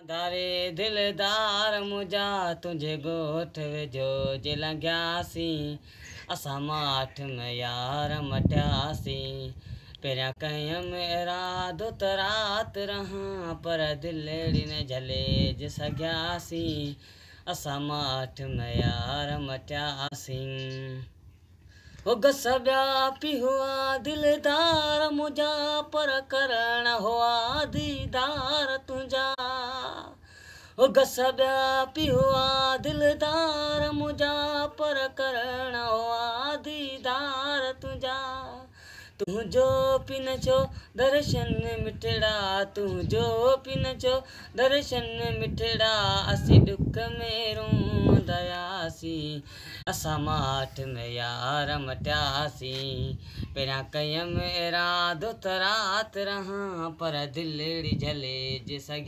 ڌاري دلدار منهنجا تنهنجي ڳوٺ ويجهو جي لنگهياسين، اسان ماٺ ۾ يار مٽياسين. پهريان ڪيم ارادو ته رات رهان، پر دلڙي نه جهلي جي سگهياسين، اسان ماٺ ۾ يار مٽياسين. هو گس ٻيا پي هئا دلدار منهنجا، پر ڪرڻ هئا ديدار تنهنجا. هو گس ٻيا پي هئا دلدار منهنجا، پر ڪرڻ هئا ديدار تنهنجا. تنهنجو پي نه ڇو درشن مٺڙا، تنهنجو پي نه ڇو درشن مٺڙا، اسين ڏک ۾ روئندياسين، اسان ماٺ ۾ يار مٽياسين. پهريان ڪيم ارادو ته رات رهان، پر دلڙي جهلي جي سگهيا.